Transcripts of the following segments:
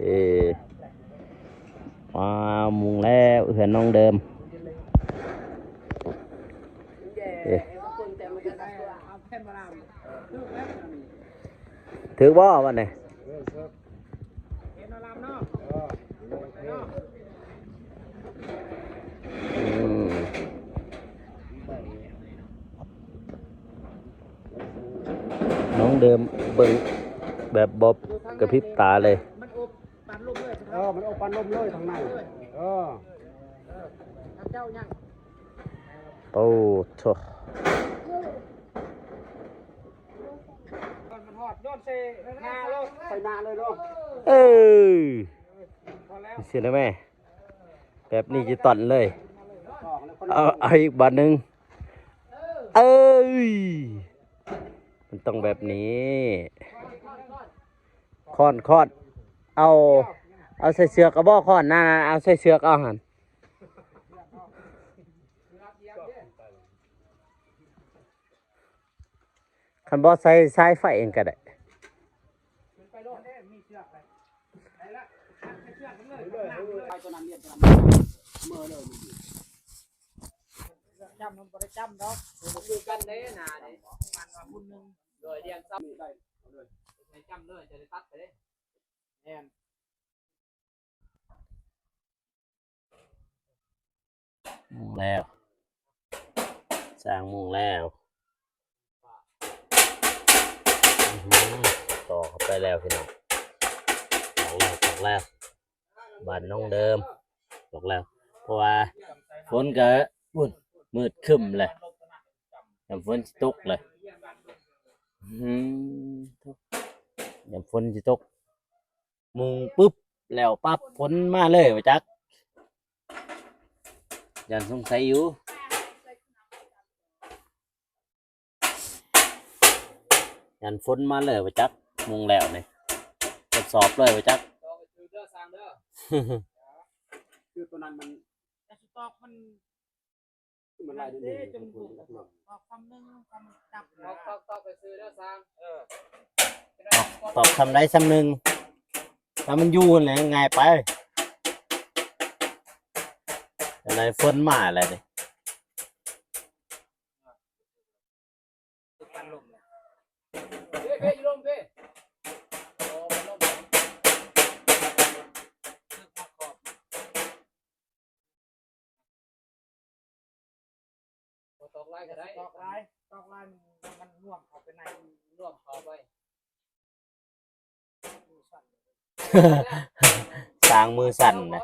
ເອີ ວ້າວ ມຸງແລ້ວ ເຮືອນນ້ອງເດີມ. ເອີ ຖືກບໍ່ບັດນີ້? ອືມ ນ້ອງເດີມເບິ່ງແບບບໍ່ກະພິບຕາເລີຍ. ເອີ ມັນອອກປານລົມເລີຍທາງໃນ. ເອີ ໂອ້ໂທ້. ໂຍນໃສ່ໜ້າໂລດ ໃສ່ໜ້າເລີຍເນາະ ເອີ ຊິໄດ້ແມ່ ແບບນີ້ຈະຕັນເລີຍ ເອົາ ເອົາອີກບາດໜຶ່ງ ເອີຍ ມັນຕ້ອງແບບນີ້ ຄ້ອນ ຄ້ອນ ເອົາ ເອົາໃສ່ເຊືອກເອົາບໍ່ ຄ້ອນ ນັ້ນ ເອົາໃສ່ເຊືອກເອົາຫັ້ນ. ຄັນບໍ່ໃສ່ສາຍໄຟເອງກໍໄດ້ ຈ້ຳມັນບໍ່ໄດ້ຈ້ຳດອກ ຄືກັນເດ້ໜ້ານີ້ ມັນວ່າພຸ້ນໜຶ່ງ ໂດຍລຽງຊ້ຳ ໃຫ້ຈ້ຳເລີຍ ຈະໄດ້ຕັດໄປເດ້ ແມ່ນ. ມຸງແລ້ວ ສ້າງມຸງແລ້ວ ອື ຕໍ່ເຂົ້າໄປແລ້ວພີ່ນ້ອງ ຕອກແລ້ວ ຕອກແລ້ວ ບາດນ້ອງເດີມ ຕອກແລ້ວ ເພາະວ່າຝົນກະ ພຸ້ນ ມືດຄຶ້ມແຫຼະ ຢ້ານຝົນຊິຕົກແຫຼະ ອື ຢ້ານຝົນຊິຕົກ. ມຸງປຶບແລ້ວປັບ ຝົນມາເລີຍວ່າຈັກ ຢ້ານສົງໄສຢູ່ ຢ້ານຝົນມາເລີຍວ່າຈັກ ມຸງແລ້ວນີ້ ທົດສອບເລີຍວ່າຈັກ ຄືຕົວນັ້ນມັນ ແຕ່ສະຕອກມັນ ມັນຫຼາຍເດ້ ເດ້ ຈົນບຸກ ຕອກຄຳໜຶ່ງ ຄຳຈັບ ຕອກ ຕອກ ຕອກໄປຊື່ເດີຊ່າງ ເອີ ຕອກ ຕອກຄຳໃດຄຳໜຶ່ງ ຖ້າມັນຢູ່ຫັ້ນແຫຼະງ່າຍໄປ ຈັ່ງໃດຝົນມາແລ້ວນີ້. ບໍ່ຕອກຫຼາຍກໍໄດ້ ຕອກຫຼາຍ ຕອກຫຼາຍມັນ ມັນລວມເຂົ້າໄປໃນ ລວມເຂົ້າໄປ ມືສັ່ນ ຊ່າງມືສັ່ນນະ.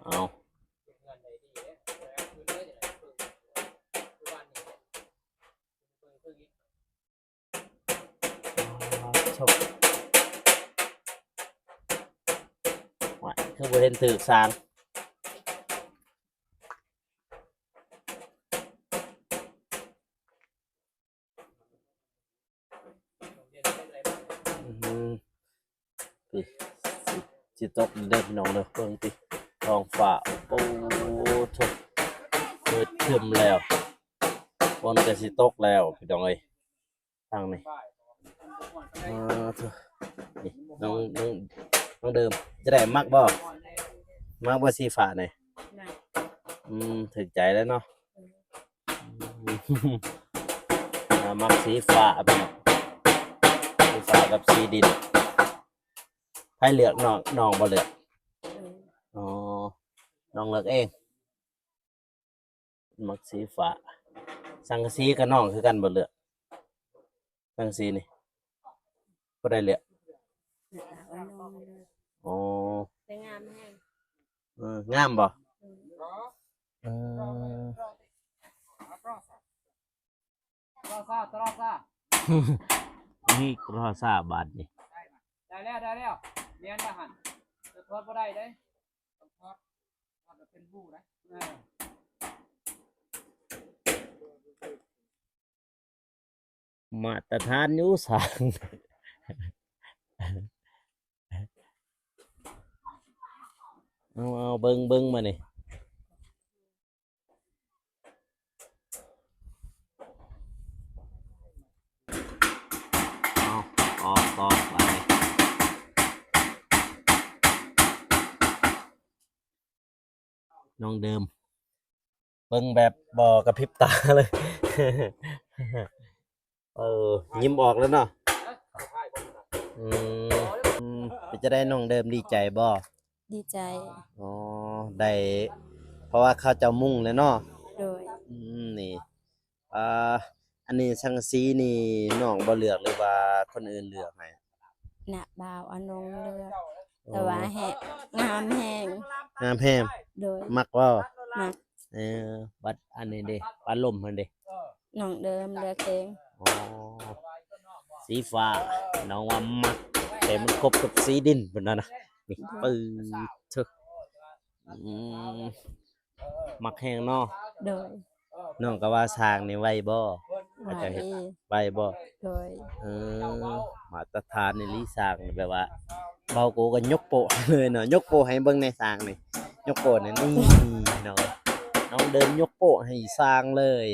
ເອົາ ໂອ້ຍ ຄືບໍ່ເຫັນຖືກຊ່າງ. ອືມ ຊິ ຊິຕົກເດີພີ່ນ້ອງເດີ ເບິ່ງຕິ ທ້ອງຟ້າ ໂອ້ໂທ້ ມືດຄຶ້ມແລ້ວ ຝົນກໍຊິຕົກແລ້ວພີ່ນ້ອງເອີຍ ທາງນີ້ ເອີ ນີ້ ນ້ອງ ນ້ອງ ນ້ອງເດີມ ຈະໄດ້ ມັກບໍ່ ມັກບໍ່ສີຟ້ານີ້ ມັກ ອືມ ຖືກໃຈແລ້ວເນາະ. ອ່າ ມັກສີຟ້າພີ່ນ້ອງ ສີຟ້າກັບສີດິນ ໃຜເລືອກ ນ້ອງ ນ້ອງບໍ່ເລືອກ ເອີ ອໍ ນ້ອງເລືອກເອງ ມັກສີຟ້າ ສັງກະສີກັບນ້ອງຄືກັນບໍ່ເລືອກ ສັງກະສີນີ້ ບໍ່ໄດ້ເລືອກ ເລືອກເອົານ້ອງເລືອກ ອໍ ແຕ່ງາມແຮງ ເອີ ງາມບໍ່ ເອີ ເອີ Terasa, terasa. ນີ້ terasa ບາດນີ້ ໄດ້ແລ້ວ ໄດ້ແລ້ວ ແມ່ນລະຫັ້ນ ແຕ່ຖອດບໍ່ໄດ້ເດ້ ຕ້ອງຖອດ ຖອດແລ້ວເປັນຮູໄດ໋ ເອີ ມາດຕະຖານຢູ່ຊ່າງ ເອົາ ເອົາ ເບິ່ງ ເບິ່ງມານີ້ ເອົາ ຕອກ ຕອກ ບາດນີ້ ນ້ອງເດີມ ເບິ່ງແບບບໍ່ກະພິບຕາເລີຍ ເອີ ຍິ້ມອອກແລ້ວເນາະ ອືມ ເປັນຈັ່ງໃດນ້ອງເດີມ ດີໃຈບໍ່? ດີໃຈ ອໍ ໄດ້ ເພາະວ່າເຂົາເຈົ້າມຸງແລ້ວເນາະ ໂດຍ ອືມ ນີ້ ອ່າ ອັນນີ້ສັງກະສີນີ້ນ້ອງບໍ່ເລືອກ ຫຼືວ່າຄົນອື່ນເລືອກໃຫ້? ນ້າບ່າວເອົານ້ອງເລືອກ ແຕ່ວ່າແຮງ ງາມແຮງ. ງາມແຮງ. ໂດຍ. ມັກບໍ່? ມັກ. ເອີ ບັດອັນນີ້ເດ ປາລົມຫັ້ນເດ? ນ້ອງເດີມເລືອກເອງ. ອໍ ສີຟ້າ ນ້ອງວ່າມັກ ແຕ່ມັນຄົບກັບສີດິນເພິ່ນວ່ານະ. ນີ້ ໂດຍ ປຶ້ດ ອືມ ມັກແຮງເນາະ. ໂດຍ. ນ້ອງກໍວ່າຊ່າງນີ້ໄວບໍ່? ໄວ. ເຂົາເຈົ້າເຮັດໄວບໍ່? ໂດຍ. ເອີ ມາດຕະຖານອີ່ຫຼີ ຊ່າງນີ້ແບບວ່າ ເບົາໂກກໍຍົກໂປ້ເລີຍເນາະ. ຍົກໂປ້ໃຫ້ເບິ່ງແດ່ຊ່າງນີ້ ຍົກໂປ້ແດ່. ນີ້ ນ້ອງ ນ້ອງເດີມຍົກໂປ້ໃຫ້ຊ່າງເລີຍ.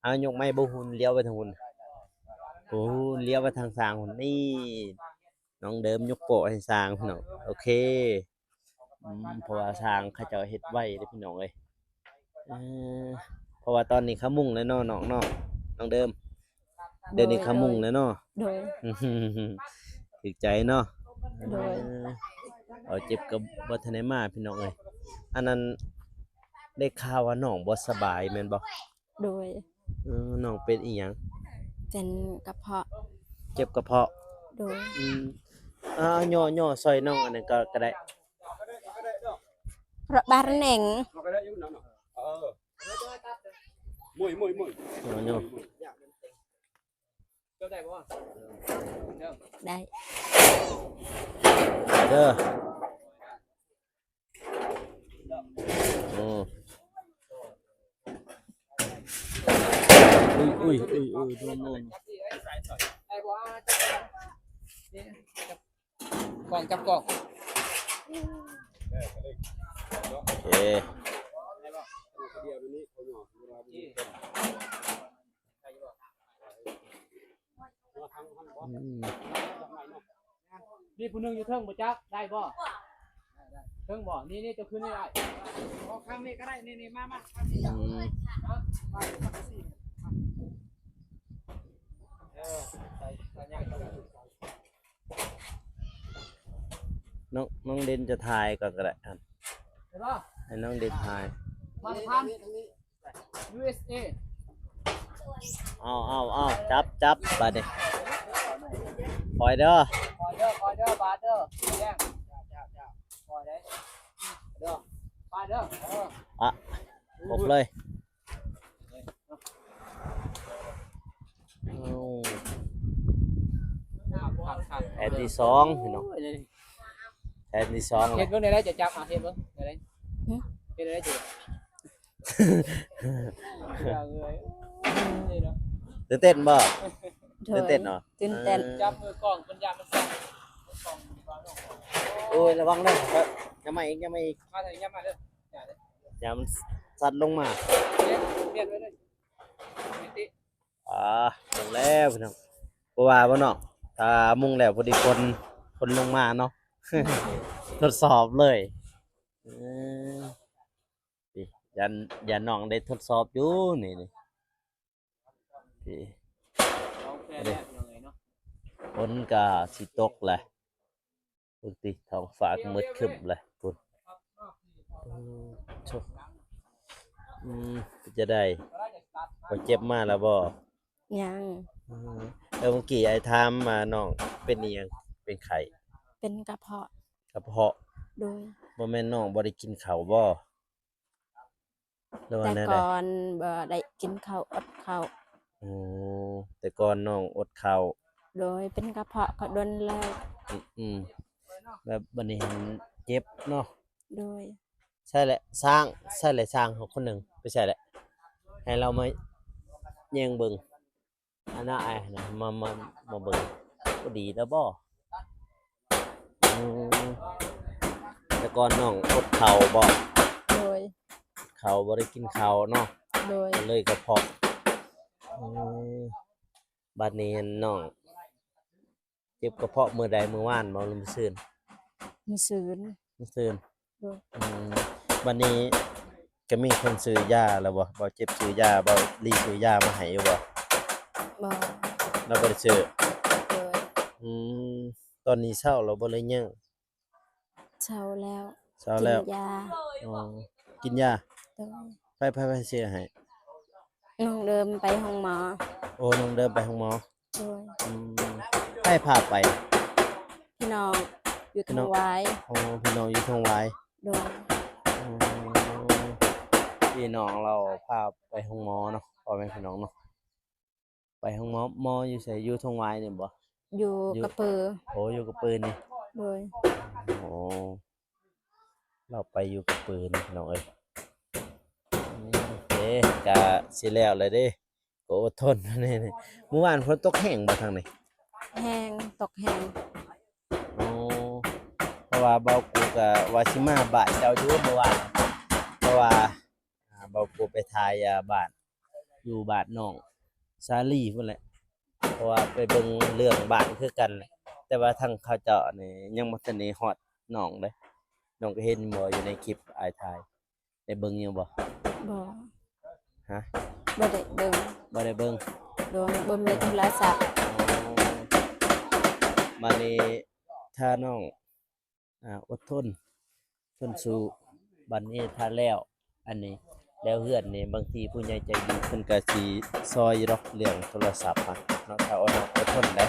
ເອົາ ຍົກໄມ້ບໍ່ຫຸ່ນ ລ້ຽວໄປທາງຫຸ່ນ ໂອ້ ລ້ຽວໄປທາງຊ່າງຫຸ່ນ. ນີ້ ນ້ອງເດີມຍົກໂປ້ໃຫ້ຊ່າງພີ່ນ້ອງ. ໂອເຄ. ອືມ ເພາະວ່າຊ່າງເຂົາເຈົ້າເຮັດໄວເດ້ພີ່ນ້ອງເອີຍ. ເອີ ເພາະວ່າຕອນນີ້ເຂົ້າມຸງແລ້ວເນາະ ນ້ອງເນາະ ນ້ອງເດີມ. ດຽວນີ້ເຂົ້າມຸງແລ້ວເນາະ. ໂດຍ. ຖືກໃຈເນາະ. ໂດຍ. ເອີ ເອົາ ເຈັບກໍບໍ່ທັນໄດ້ມາພີ່ນ້ອງເອີຍ. ອັນນັ້ນ ໄດ້ຂ່າວວ່ານ້ອງບໍ່ສະບາຍແມ່ນບໍ່? ໂດຍ. ເອີ ນ້ອງເປັນອີ່ຫຍັງ? ເປັນກະເພາະ. ເຈັບກະເພາະ. ໂດຍ. ອືມ ເອົາ ຍໍ ຍໍຊ່ອຍນ້ອງອັນນັ້ນກໍ ກໍໄດ້. ເພາະບາດແໜງ. ເອີ ໂມຍ ໂມຍ ໂມຍ ຍໍ ຍໍ ໄດ້ບໍ່? ໄດ້. ເດີ. ໂອ້ ອຸ້ຍ ອຸ້ຍ ອຸ້ຍ ອຸ້ຍ ໂດນ ໂດນ. ໄດ້ບໍ່? ຈັບກ້ອງ ຈັບກ້ອງ. ໂອເຄ. ອືມ ມີຜູ້ໜຶ່ງຢູ່ເທິງບໍ່ຈັກ ໄດ້ບໍ່? ເທິງບໍ່? ນີ້ໆ ເຈົ້າຂຶ້ນນີ້ໄດ້. ອອກທາງນີ້ກໍໄດ້ ນີ້ໆ ມາ ມາທາງນີ້. ອືມ ມາທາງນີ້. ເອີ ໃສ່ ໃສ່ຫຍັງ ນ້ອງ ນ້ອງເດັ່ນຈະຖ່າຍກ່ອນກໍໄດ້ ເຫັນບໍ່? ໃຫ້ນ້ອງເດັ່ນຖ່າຍ. ມາທາງ ຢູເອສເອ. ເອົາ ເອົາ ເອົາ ຈັບ ຈັບ ບາດນີ້ ຄອຍເດີ ຄອຍເດີ ຄອຍເດີ ບາດເດີ ແຈ້ງ ຄອຍເດີ ບາດເດີ ເອີ ອະ ຄົບເລີຍ. ໂອ້ ແຜ່ນທີສອງພີ່ນ້ອງ ແຜ່ນທີສອງ. ເຮັດເບິ່ງໄດ້ ຈະຈັບ ເຮັດເບິ່ງໄດ້. ຫຶ? ເຮັດໄດ້ ຈະ ຕື່ນເຕັ້ນບໍ່? ໂດຍ ຕື່ນເຕັ້ນເນາະ ຕື່ນເຕັ້ນ. ເອີ ຈັບມືກ້ອງເພິ່ນຢ້ານມັນສັ່ນ. ໂອ້ຍ ລະວັງເດີ ຍັບມາອີກ ຍັບມາອີກ ມາເດີ ຍັບມາເດີ ຢ່າມັນສັ່ນລົງມາ. ປ່ຽນ ປ່ຽນໄວ້ເລີຍ. ອ່າ ລົງແລ້ວພີ່ນ້ອງ ບໍ່ວ່າບໍ່ນ້ອງ ຖ້າມຸງແລ້ວ ພໍດີຝົນ ຝົນລົງມາເນາະ ທົດສອບເລີຍ. ເອີ ນີ້ ຢ້ານ ຢ້ານນ້ອງໄດ້ທົດສອບຢູ່ນີ້ ນີ້ ນີ້ ຝົນກໍຊິຕົກແຫຼະ. ເບິ່ງຕິ ທ້ອງຟ້າກໍມືດຄຶ້ມແຫຼະພຸ້ນ. ໂອ້ ໂທ້ ອືມ ເປັນຈັ່ງໃດ ບໍ່ເຈັບມາແລ້ວບໍ່? ຍັງ. ອືມ ເອີ ເມື່ອກີ້ອ້າຍຖາມວ່ານ້ອງເປັນອີ່ຫຍັງ ເປັນໄຂ້? ເປັນກະເພາະ. ກະເພາະ. ໂດຍ. ບໍ່ແມ່ນນ້ອງບໍ່ໄດ້ກິນເຂົ້າບໍ່? ຫຼືວ່າແນວໃດ? ແຕ່ກ່ອນບໍ່ໄດ້ກິນເຂົ້າ ອົດເຂົ້າ. ໂອ້ ແຕ່ກ່ອນນ້ອງອົດເຂົ້າ. ໂດຍ ເປັນກະເພາະກໍດົນແລ້ວ. ອືມ ອືມ ແບບບັດນີ້ເຫັນເຈັບເນາະ. ໂດຍ. ໃຊ່ແຫຼະ ຊ່າງ ໃຊ່ແຫຼະ ຊ່າງເຮົາຄົນໜຶ່ງ ໄປໃສແຫຼະ? ໃຫ້ລາວມາແຍງເບິ່ງ. ອັນນັ້ນອ້າຍນະ ມາ ມາ ມາເບິ່ງ ພໍດີແລ້ວບໍ່? ອືມ ແຕ່ກ່ອນນ້ອງອົດເຂົ້າບໍ່? ໂດຍ. ເຂົ້າ ບໍ່ໄດ້ກິນເຂົ້າເນາະ. ໂດຍ. ກໍເລີຍກະເພາະ. ອືມ ບັດນີ້ອັນນ້ອງ ເຈັບກະເພາະມື້ໃດ ມື້ວານບໍ່ ຫຼືມື້ຊືນ? ມື້ຊືນ. ມື້ຊືນ. ໂດຍ. ອືມ ບັດນີ້ກະມີຄົນຊື້ຢາແລ້ວບໍ່? ບ່າວເຈັບຊື້ຢາ ບ່າວລີຊື້ຢາມາໃຫ້ຢູ່ບໍ່? ບໍ່. ລາວບໍ່ໄດ້ຊື້. ໂດຍ. ອືມ ຕອນນີ້ເຊົາແລ້ວບໍ່ ຫຼືຍັງ? ເຊົາແລ້ວ. ເຊົາແລ້ວ. ກິນຢາ. ອໍ ກິນຢາ. ໂດຍ. ໃຜ ໃຜ ໃຜຊື້ໃຫ້? ນ້ອງເດີມໄປໂຮງໝໍ. ໂອ້ ນ້ອງເດີມໄປໂຮງໝໍ. ໂດຍ. ອືມ ໃຜພາໄປ? ພີ່ນ້ອງ. ຢູ່ທົ່ງຫວາຍ. ໂອ້ ພີ່ນ້ອງຢູ່ທົ່ງຫວາຍ. ໂດຍ. ໂອ້ ພີ່ນ້ອງລາວພາໄປໂຮງໝໍເນາະ ພໍ່ແມ່ພີ່ນ້ອງເນາະ. ໄປໂຮງໝໍ ໝໍຢູ່ໃສ? ຢູ່ທົ່ງຫວາຍນີ້ບໍ່? ຢູ່ ຢູ່ກະເປີ. ໂອ້ ຢູ່ກະເປີນີ້. ໂດຍ. ໂອ້ ລາວໄປຢູ່ກະເປີນີ້ ພີ່ນ້ອງເອີຍ. ເອີ ກະຊິແລ້ວແລ້ວເດ້. ກໍອົດທົນແນ່ນີ້. ມື້ວານຝົນຕົກແຮງບໍ່ທາງນີ້? ແຮງ ຕົກແຮງ. ໂອ້ ເພາະວ່າເບົາກູກະວ່າຊິມາບ້ານເຈົ້າຢູ່ມື້ວານ ເພາະວ່າ ອ່າ ເບົາກູໄປຖ່າຍ ອ່າ ບ້ານ ຢູ່ບ້ານນ້ອງສາລີພຸ້ນແຫຼະ ເພາະວ່າໄປເບິ່ງເລື່ອງບ້ານຄືກັນແຫຼະ ແຕ່ວ່າທາງເຂົາເຈົ້ານີ້ຍັງບໍ່ທັນໄດ້ຮອດນ້ອງເດ້. ນ້ອງກໍເຫັນບໍ່ ຢູ່ໃນຄລິບອ້າຍຖ່າຍ ໄດ້ເບິ່ງຢູ່ບໍ່? ບໍ່. ຮະ? ບໍ່ໄດ້ເບິ່ງ. ບໍ່ໄດ້ເບິ່ງ. ໂດຍ ບໍ່ມີໂທລະສັບ. ອໍ ບາດນີ້ຖ້ານ້ອງ ອ່າ ອົດທົນ ທົນສູ້ ບາດນີ້ຖ້າແລ້ວ ອັນນີ້ແລ້ວເຮືອນນີ້ ບາງທີຜູ້ໃຫຍ່ໃຈດີເພິ່ນກໍຊິຊ່ອຍຢູ່ດອກ ເລື່ອງໂທລະສັບຫັ້ນເນາະ. ຖ້າອົດ ອົດທົນໄດ້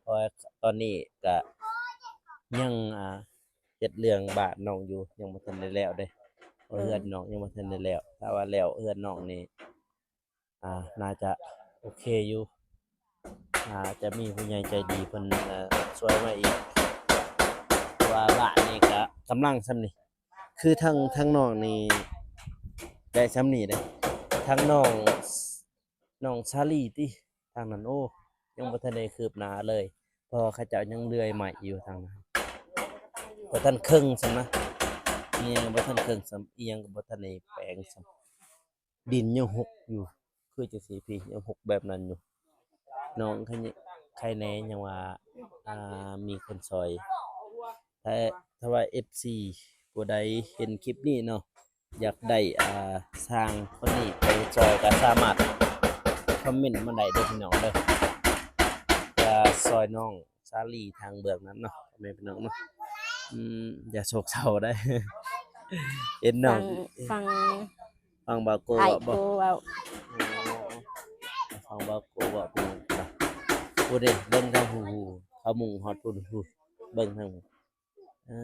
ເພາະວ່າຕອນນີ້ກະຍັງ ອ່າ ເຮັດເລື່ອງບ້ານນ້ອງຢູ່ ຍັງບໍ່ທັນໄດ້ແລ້ວເດ້ ເພາະເຮືອນນ້ອງຍັງບໍ່ທັນໄດ້ແລ້ວ. ຖ້າວ່າແລ້ວເຮືອນນ້ອງນີ້ ອ່າ ໜ້າຈະໂອເຄຢູ່ ອາດຈະມີຜູ້ໃຫຍ່ໃຈດີເພິ່ນ ເອີ ຊ່ວຍມາອີກ ເພາະວ່າບ້ານນີ້ກະກຳລັງສ່ຳນີ້ ຄືທາງ ທາງນ້ອງນີ້ໄດ້ສ່ຳນີ້ເດ້ ທາງນ້ອງ ນ້ອງສາລີຕິ ທາງນັ້ນ ໂອ້ ຍັງບໍ່ທັນໄດ້ຄືບໜ້າເລີຍ ເພາະວ່າເຂົາເຈົ້າຍັງເລື່ອຍໄມ້ຢູ່ທາງນັ້ນ ບໍ່ທັນເຄິ່ງສ່ຳນະ ຍັງບໍ່ທັນເຄິ່ງສ່ຳ ອີ່ຫຍັງກໍບໍ່ທັນໄດ້ແປງສ່ຳ. ດິນຍັງຫົກຢູ່ ຄືຈັ່ງຊີ້ພີ້ ຍັງຫົກແບບນັ້ນຢູ່ ນ້ອງໄຄແນ່ ຍັງວ່າ ອ່າ ມີຄົນຊ່ອຍ ແຕ່ຖ້າວ່າເອັຟຊີຜູ້ໃດເຫັນຄລິບນີ້ເນາະ ຢາກໄດ້ ອ່າ ຊ່າງຄົນນີ້ໄປຊ່ອຍ ກໍສາມາດຄອມເມັນມາໄດ້ເດີ້ພີ່ນ້ອງເດີ້ ຈະຊ່ອຍນ້ອງ ສາລີທາງເບື້ອງນັ້ນເນາະ ພໍ່ແມ່ພີ່ນ້ອງເນາະ ອືມ ຢ່າໂສກເສົ້າໄດ໋ ເຫັນນ້ອງ ຟັງ ຟັງ ຟັງບ່າວໂກເວົ້າບໍ່ ອ້າຍໂກເວົ້າ ອໍ ຟັງບ່າວໂກເວົ້າ ຜູ້ ຜູ້ເດ້ ເບິ່ງທາງຜູ້ ຜູ້ ເຂົາມຸງຮອດພຸ້ນ ຜູ້ ເບິ່ງທາງ ເອີ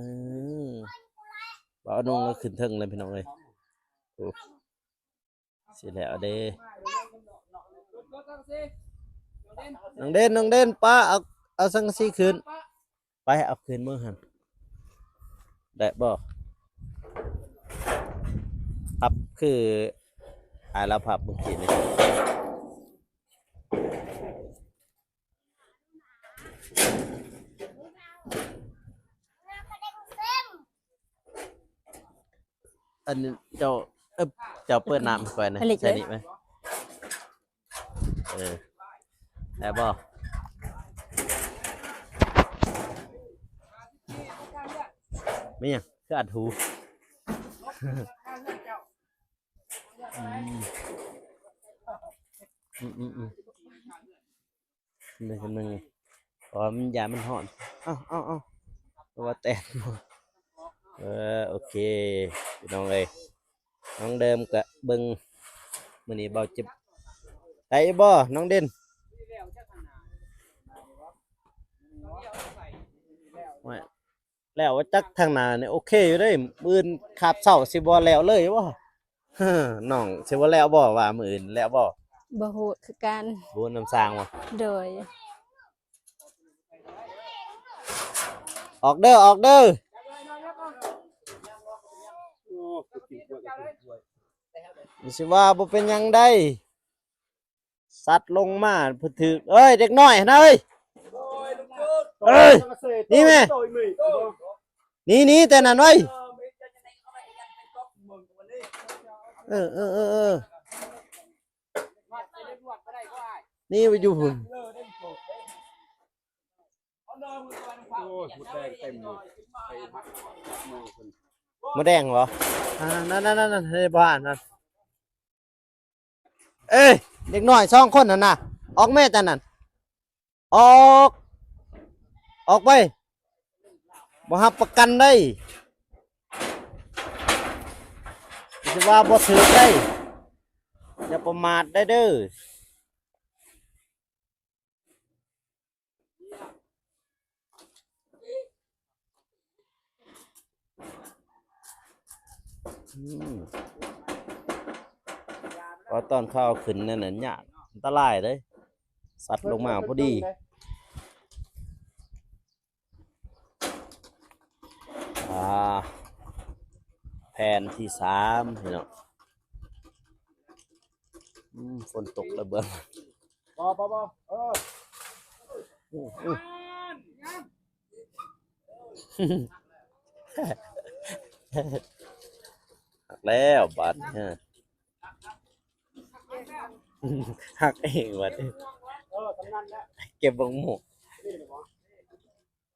ບ່າວນົງກໍຂຶ້ນເທິງແລ້ວພີ່ນ້ອງເອີຍ ໂອ້. ຊິແລ້ວເດ້ ນ້ອງເດັ່ນ ນ້ອງເດັ່ນ ປ້າເອົາ ເອົາສັງກະສີຂຶ້ນ ໄປເອົາຂຶ້ນເບິ່ງຫັ້ນ ໄດ້ບໍ່ ພັບຄື ອາ ລາວພັບເມື່ອກີ້ນີ້. ອັນນີ້ເຈົ້າ ເອີ ເຈົ້າເປີດນ້ຳໃຫ້ຂ້ອຍແດ່ ໃສ່ນີ້ໄວ້ ເອີ ໄດ້ບໍ່ ແມ່ນຫຍັງ ຄືອັດຫູ ອືມ ອືມໆໆ. ໜຶ່ງ ໜຶ່ງ ເພາະວ່າມັນ ຢ້ານມັນຮ້ອນ ເອົ້າ ເອົ້າ ເອົ້າ ເພາະວ່າແຕກ ເອີ ໂອເຄ ພີ່ນ້ອງເອີຍ ນ້ອງເດີມກະເບິ່ງ ມື້ນີ້ເບົາຈິບ ໄດ້ຢູ່ບໍ່ ນ້ອງເດັ່ນ ໂອ້ຍ. ແລ້ວວ່າຈັກທາງໜ້ານີ້ໂອເຄຢູ່ເດ້ ມື້ອື່ນຄາບເຊົ້າຊິບໍ່ແລ້ວເລີຍບໍ່ ນ້ອງຊິບໍ່ແລ້ວບໍ່ວ່າມື້ອື່ນແລ້ວບໍ່ ບໍ່ຮູ້ຄືກັນ ບໍ່ນຳຊ່າງບໍ່ ໂດຍ ອອກເດີ ອອກເດີ ຊິວ່າບໍ່ເປັນຫຍັງໃດ. ສັດລົງມາເພິ່ນຖືກ ເອີຍ ເດັກນ້ອຍຫັ້ນນະເອີຍ ເອີຍ ໜີແມ່ ໜີ ໜີແຕ່ນັ້ນເວີຍ ເອີ ເອີ ເອີ ເອີ ໜີໄປຢູ່ພຸ້ນ. ໂອ້ຍ ມົດແດງເຕັມຢູ່ ໄປຮັດມືເພິ່ນ ມົດແດງບໍ່ ນັ້ນໆໆໆ ເຫັນບໍ່ຫັ້ນ ເອີຍ ເດັກນ້ອຍສອງຄົນຫັ້ນນະ ອອກແມ້ຕານັ້ນ ອອກ ອອກໄປ ບໍ່ຮັບປະກັນໄດ໋ ຊິວ່າບໍ່ຖືກໄດ໋ ຢ່າປະໝາດໄດ໋ເດີ. ອືມ ເພາະຕອນເຂົາເອົາຂຶ້ນນັ້ນນະ ຍາກ ອັນຕະລາຍເດ້ ສັດລົງມາພໍດີ. ອ່າ ແຜ່ນທີສາມ ພີ່ນ້ອງ. ອືມ ຝົນຕົກແລ້ວເບິ່ງ. ບໍ່ ບໍ່ ບໍ່ ເອີ ອືມ ອືມ ຫັກແລ້ວບາດນີ້ ຫັກເອງບາດນີ້. ເອີ ສ່ຳນັ້ນແຫຼະ ເກັບບັກໝວກ.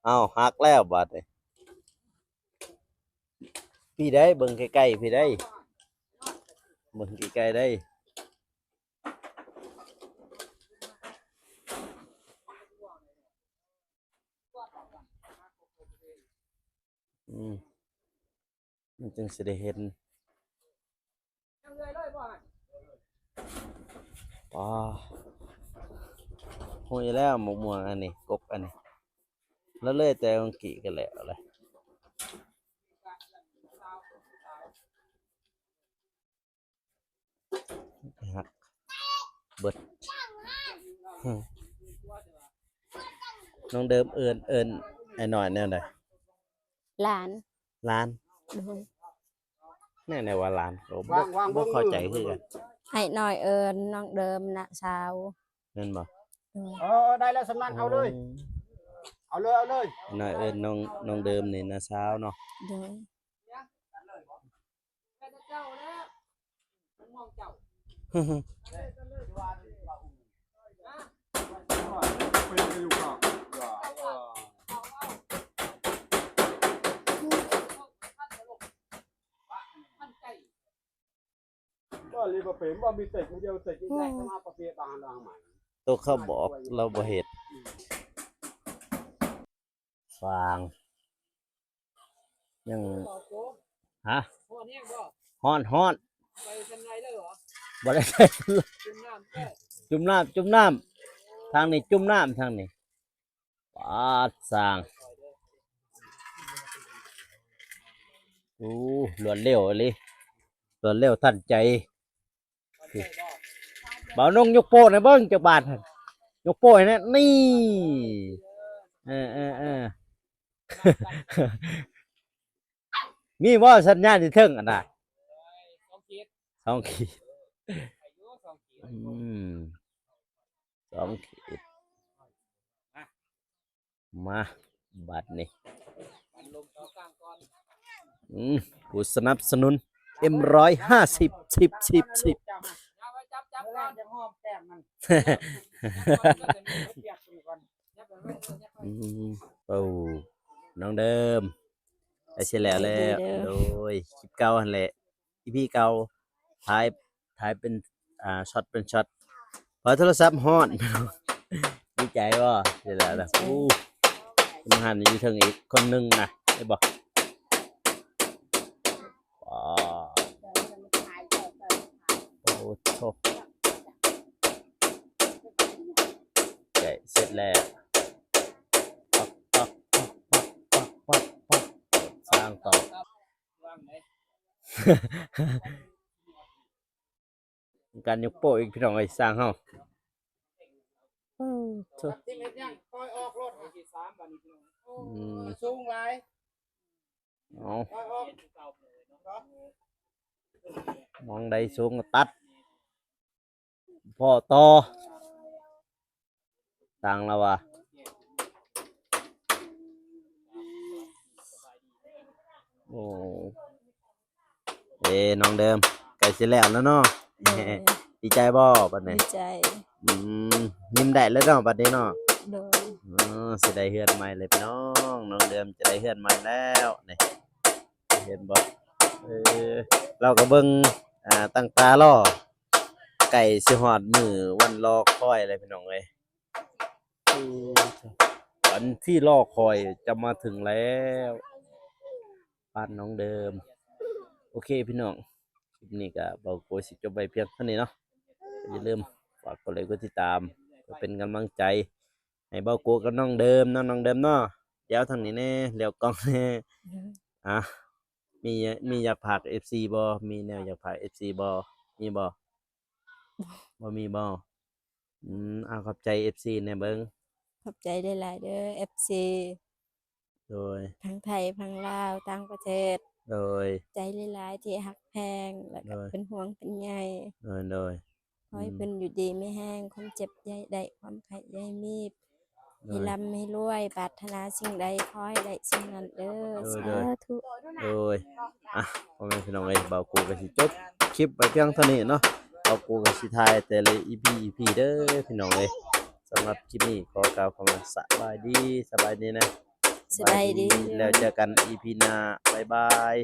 ອ້າວ ຫັກແລ້ວບາດນີ້. ພີ້ໄດ໋ ເບິ່ງໃກ້ໆ ພີ້ໄດ໋ ເບິ່ງໃກ້ໆ ໄດ໋. ອືມ ມັນຈຶ່ງຊິໄດ້ເຫັນ. ອໍ ຫຸ້ຍແລ້ວ ໝາກມ່ວງອັນນີ້ ກົກອັນນີ້ ລະເລີຍແຕ່ຂອງກີ້ກໍແລ້ວລະ ຫັກເບິດ. ນ້ອງເດີມເອີ້ນ ເອີ້ນອ້າຍນ້ອຍແນວໃດ? ຫຼານ ຫຼານ ໂດຍ ແນວໃດວ່າຫຼານ ກໍບໍ່ ບໍ່ເຂົ້າໃຈຄືກັນ. ອ້າຍນ້ອຍເອີ້ນນ້ອງເດີມນ້າສາວ ແມ່ນບໍ່? ໂດຍ ເອີ ໄດ້ແລ້ວສ່ຳນັ້ນ ເອົາເລີຍ ເອົາເລີຍ ເອົາເລີຍ. ອ້າຍນ້ອຍເອີ້ນນ້ອງ ນ້ອງເດີມນີ້ນ້າສາວເນາະ ໂດຍ. ໂຕເຂົາບອກລາວບໍ່ເຮັດ. ຟາງ ຍັງ ຮະ? ຮ້ອນ ຮ້ອນ ບໍ່ໄດ້ໃສ່ ຈຸ່ມນ້ຳ ຈຸ່ມນ້ຳ ທາງນີ້ຈຸ່ມນ້ຳ ທາງນີ້. ປາດ ສ້າງ ໂອ້ ລວດເລັວອີ່ຫຼີ ລວດເລັວທັນໃຈ. ບ່າວນົງຍົກໂປ້ໃຫ້ເບິ່ງຈັກບາດ ຍົກໂປ້ໃຫ້ແດ່ ນີ້ ເອີ ເອີ ເອີ ມີບໍ່ສັນຍານຢູ່ເທິງຫັ້ນນະ? ສອງຂີດ ສອງຂີດ ອືມ ສອງຂີດ. ມາ ບາດນີ້ ອືມ ຜູ້ສະໜັບສະໜູນ ເອັມຮ້ອຍຫ້າສິບ ສິບ ສິບ ສິບ. ອືມ ໂອ້ ນ້ອງເດີມ ໃກ້ຊິແລ້ວແລ້ວ. ໂດຍ ຄລິບເກົ່າຫັ້ນແຫຼະ ອີພີເກົ່າ ຖ່າຍ ຖ່າຍເປັນ ອ່າ ຊັອດເປັນຊັອດ ເພາະໂທລະສັບຮ້ອນ. ດີໃຈບໍ່? ເສຍແລ້ວລະ. ໂອ້ ມັນຫັນຢູ່ເທິງອີກຄົນໜຶ່ງນະ ເຫັນບໍ່? ອໍ ໂອ້ໂທ ໃກ້ເສັດແລ້ວ ປັກ ປັກ ປັກ ປັກ ສ້າງຕໍ່. ການຍົກໂປ້ອີກ ພີ່ນ້ອງເອີຍ ຊ່າງເຮົາ. ໂອ້ໂທ ອືມ ສູງຫຼາຍ ເອົາ ມອງໃດສູງກໍຕັດ. ພໍຕໍ່ ຕ່າງລະວ່າ ໂອ້ ເອີ ນ້ອງເດີມ ໃກ້ຊິແລ້ວແລ້ວເນາະ. ໂດຍ ດີໃຈບໍ່ບັດນີ້? ດີໃຈ. ອືມ ຍິ້ມໄດ້ແລ້ວເນາະບັດນີ້ເນາະ. ໂດຍ. ເອີ ຊິໄດ້ເຮືອນໃໝ່ແລ້ວພີ່ນ້ອງ ນ້ອງເດີມຈະໄດ້ເຮືອນໃໝ່ແລ້ວນີ້. ເຫັນບໍ່? ເອີ ລາວກໍເບິ່ງ ອ່າ ຕັ້ງຕາລໍ ໃກ້ຊິຮອດມື້ວັນລໍຄອຍແລ້ວພີ່ນ້ອງເອີຍ. ເອີ ວັນທີ່ລໍຄອຍຈະມາເຖິງແລ້ວ ບ້ານນ້ອງເດີມ. ໂອເຄພີ່ນ້ອງ ຄລິບນີ້ກໍເບົາໂກຊິຈົບໄວ້ພຽງເທົ່ານີ້ເນາະ. ຢ່າລືມຝາກກົດໄລກົດຕິດຕາມ ເພື່ອເປັນກຳລັງໃຈ ໃຫ້ເບົາໂກກັບນ້ອງເດີມເນາະ ນ້ອງເດີມເນາະ. ດຽວທາງນີ້ແດ່ ຫຼຽວກ້ອງແດ່ ອືມ ອ່ະ ມີ ມີຢາກຝາກເອັຟຊີບໍ່? ມີແນວຢາກຝາກເອັຟຊີບໍ່? ມີບໍ່? ບໍ່ມີບໍ່? ອືມ ເອົາ ຂອບໃຈເອັຟຊີແດ່ເບິ່ງ. ຂອບໃຈຫຼາຍໆເດີ ເອັຟຊີ ໂດຍ ທັງໄທ ທັງລາວ ຕ່າງປະເທດ ໂດຍ ໃຈຫຼາຍໆທີ່ຮັກແພງ ແລ້ວກໍ ໂດຍ ເປັນຫ່ວງເປັນໃຍ ໂດຍ ໂດຍ ຂໍໃຫ້ ອືມ ເພິ່ນຢູ່ດີມີແຮງ ຄວາມເຈັບຢ່າໃຫ້ໄດ້ ຄວາມໄຂ້ຢ່າໃຫ້ມີ ໂດຍ ໃຫ້ລ່ຳໃຫ້ລວຍ ປາດຖະໜາສິ່ງໃດຂໍໃຫ້ໄດ້ສິ່ງນັ້ນເດີ ໂດຍ ໂດຍ ສາທຸ ໂດຍ. ອ່ະ ພໍ່ແມ່ພີ່ນ້ອງເອີຍ ບ່າວກູກໍຊິຈົບຄລິບໄວ້ພຽງເທົ່ານີ້ເນາະ ບ່າວກູກໍຊິຖ່າຍແຕ່ລະອີພີ ອີພີເດີພີ່ນ້ອງເອີຍ. ສຳລັບຄລິບນີ້ຂໍກ່າວຄຳວ່າສະບາຍດີ ສະບາຍດີນະ ສະບາຍດີ ແລ້ວເຈີກັນອີພີໜ້າ ບາຍບາຍ.